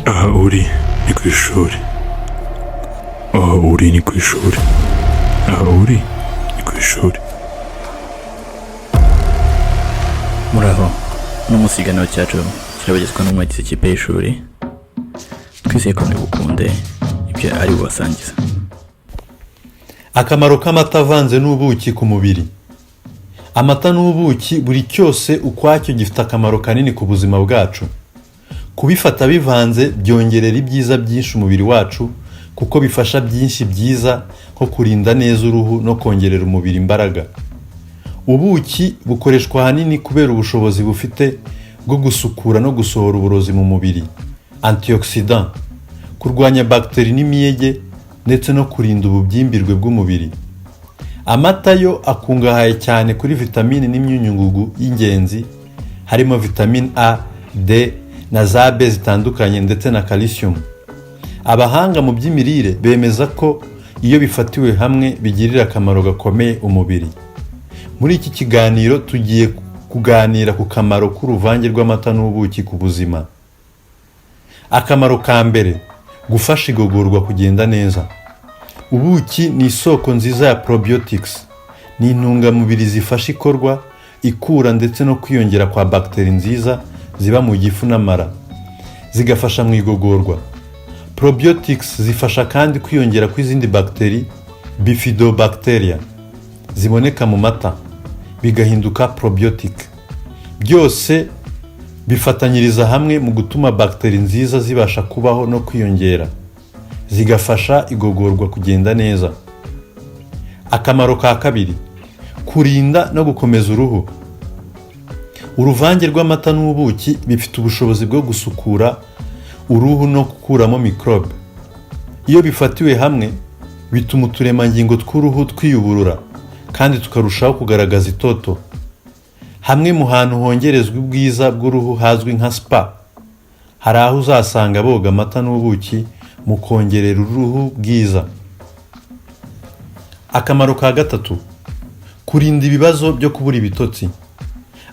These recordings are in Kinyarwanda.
Aha uri ni ku ishuri. Aha uri ni ku ishuri. Aha uri ni ku ishuri. Muraho, uno munsi ikiganiro cyacu kirabagezwa n'umwe ikipe y'ishuri. Twizeye ko muri bukunde ibyo ari bubasangiza. Akamaro k'amata avanze n'ubuki ku mubiri. Amata n'ubuki buri cyose ukwacyo gifite akamaro kanini ku buzima bwacu. Kubifata bivanze byongerera ibyiza byinshi umubiri wacu, kuko bifasha byinshi byiza nko kurinda neza uruhu no kongerera umubiri imbaraga. Ubuki bukoreshwa ahanini kubera ubushobozi bufite bwo gusukura no gusohora uburozi mu mubiri, antioxidant, kurwanya bagiteri n'imiyege, ndetse no kurinda ububyimbirwe bw'umubiri. Amata yo akungahaye cyane kuri vitamini n'imyunyungugu y'ingenzi, harimo vitamine A, D na za B zitandukanye, ndetse na calcium. Abahanga mu by'imirire bemeza ko iyo bifatiwe hamwe bigirira akamaro gakomeye umubiri. Muri iki kiganiro tugiye kuganira ku kamaro k'uruvange rw'amata n'ubuki ku buzima. Akamaro ka mbere: gufasha igogorwa kugenda neza. Ubuki ni isoko nziza ya probiotics, ni intungamubiri zifasha ikorwa, ikura ndetse no kwiyongera kwa bagiteri nziza ziba mu gifu n'amara, zigafasha mu igogorwa. Probiotics zifasha kandi kwiyongera kw'izindi bagiteri, bifidobacteria, ziboneka mu mata, bigahinduka probiotic. Byose bifatanyiriza hamwe mu gutuma bagiteri nziza zibasha kubaho no kwiyongera, zigafasha igogorwa kugenda neza. Akamaro ka kabiri: kurinda no gukomeza uruhu. Uruvange rw'amata n'ubuki bifite ubushobozi bwo gusukura uruhu no gukuramo mikorobe. Iyo bifatiwe hamwe bituma uturemangingo tw'uruhu twiyuburura kandi tukarushaho kugaragaza itoto. Hamwe mu hantu hongerezwa ubwiza bw'uruhu hazwi nka spa, hari aho uzasanga boga amata n'ubuki mu kongerera uruhu bwiza. Akamaro ka gatatu: kurinda ibibazo byo kubura ibitotsi.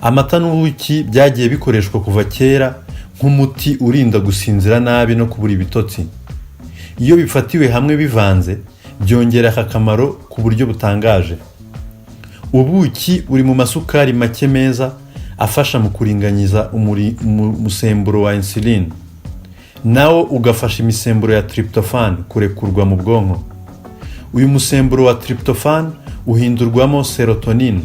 Amata n'ubuki byagiye bikoreshwa kuva kera nk'umuti urinda gusinzira nabi no kubura ibitotsi. Iyo bifatiwe hamwe bivanze, byongera aka kamaro ku buryo butangaje. Ubuki buri mu masukari make meza afasha mu kuringaniza umusemburo wa insuline, nawo ugafasha imisemburo ya tryptophan kurekurwa mu bwonko. Uyu musemburo wa tryptophan uhindurwamo serotonin,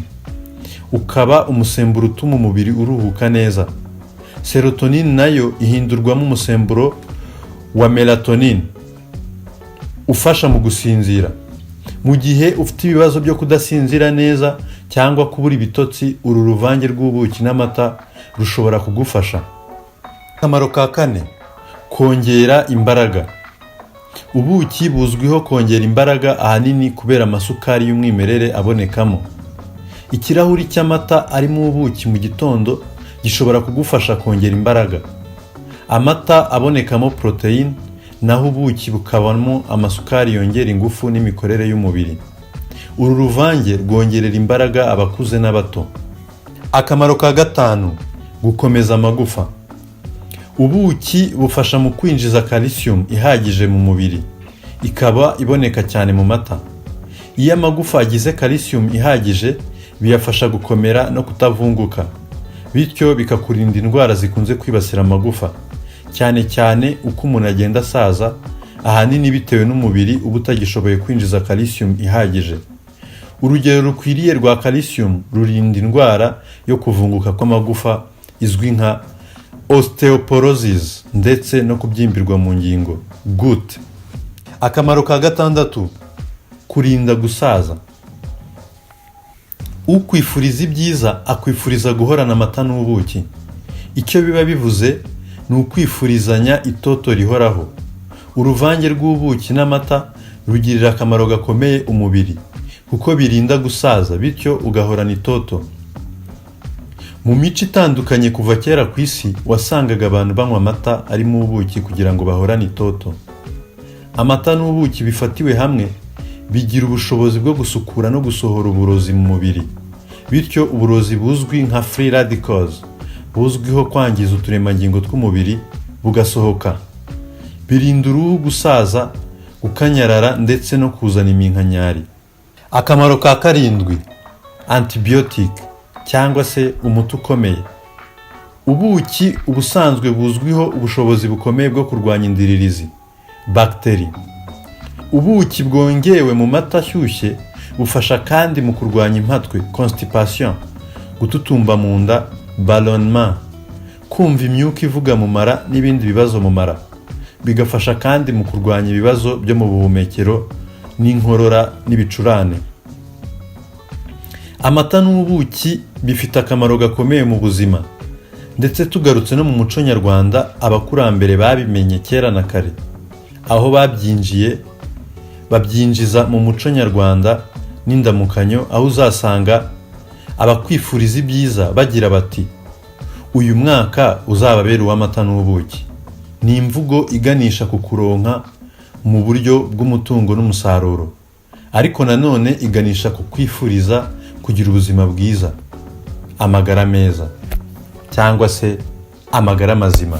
ukaba umusemburo utuma umubiri uruhuka neza. Serotonin nayo ihindurwamo umusemburo wa melatonin ufasha mu gusinzira. Mu gihe ufite ibibazo byo kudasinzira neza cyangwa kubura ibitotsi, uru ruvange rw'ubuki n'amata rushobora kugufasha. Akamaro ka kane: kongera imbaraga. Ubuki buzwiho kongera imbaraga, ahanini kubera amasukari y'umwimerere abonekamo. Ikirahuri cy'amata arimo ubuki mu gitondo gishobora kugufasha kongera imbaraga. Amata abonekamo poroteyine, naho ubuki bukabamo amasukari yongera ingufu n'imikorere y'umubiri. Uru ruvange rwongerera imbaraga abakuze n'abato. Akamaro ka gatanu: gukomeza amagufa. Ubuki bufasha mu kwinjiza calcium ihagije mu mubiri, ikaba iboneka cyane mu mata. Iyo amagufa agize calcium ihagije, biyafasha gukomera no kutavunguka, bityo bikakurinda indwara zikunze kwibasira amagufa, cyane cyane uko umuntu agenda asaza, ahanini bitewe n'umubiri uba utagishoboye kwinjiza calcium ihagije. Urugero rukwiriye rwa calcium rurinda indwara yo kuvunguka kw'amagufa izwi nka osteoporosis, ndetse no kubyimbirwa mu ngingo, goutte. Akamaro ka gatandatu: kurinda gusaza. Ukwifuriza ibyiza akwifuriza guhorana amata n'ubuki. Icyo biba bivuze ni ukwifurizanya itoto rihoraho. Uruvange rw'ubuki n'amata rugirira akamaro gakomeye umubiri, kuko birinda gusaza, bityo ugahorana itoto. Mu mico itandukanye kuva kera ku isi, wasangaga abantu banywa amata arimo ubuki kugira ngo bahorane itoto. Amata n'ubuki bifatiwe hamwe bigira ubushobozi bwo gusukura no gusohora uburozi mu mubiri, bityo uburozi buzwi nka free radicals, buzwiho kwangiza uturemangingo tw'umubiri, bugasohoka. Birinda uruhu gusaza, gukanyarara ndetse no kuzana iminkanyari. Akamaro ka karindwi: antibiotic cyangwa se umuti ukomeye. Ubuki ubusanzwe buzwiho ubushobozi bukomeye bwo kurwanya indiririzi, bagiteri. Ubuki bwongewe mu mata ashyushye bufasha kandi mu kurwanya impatwe, constipation, gututumba mu nda, ballonnement, kumva imyuka ivuga mu mara n'ibindi bibazo mu mara. Bigafasha kandi mu kurwanya ibibazo byo mu buhumekero n'inkorora n'ibicurane. Amata n'ubuki bifite akamaro gakomeye mu buzima, ndetse tugarutse no mu muco nyarwanda, abakurambere babimenye kera na kare, aho babyinjiye babyinjiza mu muco nyarwanda n'indamukanyo, aho uzasanga abakwifuriza ibyiza bagira bati: "Uyu mwaka uzababere uw'amata n'ubuki." Ni imvugo iganisha ku kuronka mu buryo bw'umutungo n'umusaruro, ariko nanone iganisha ku kwifuriza kugira ubuzima bwiza, amagara meza cyangwa se amagara mazima.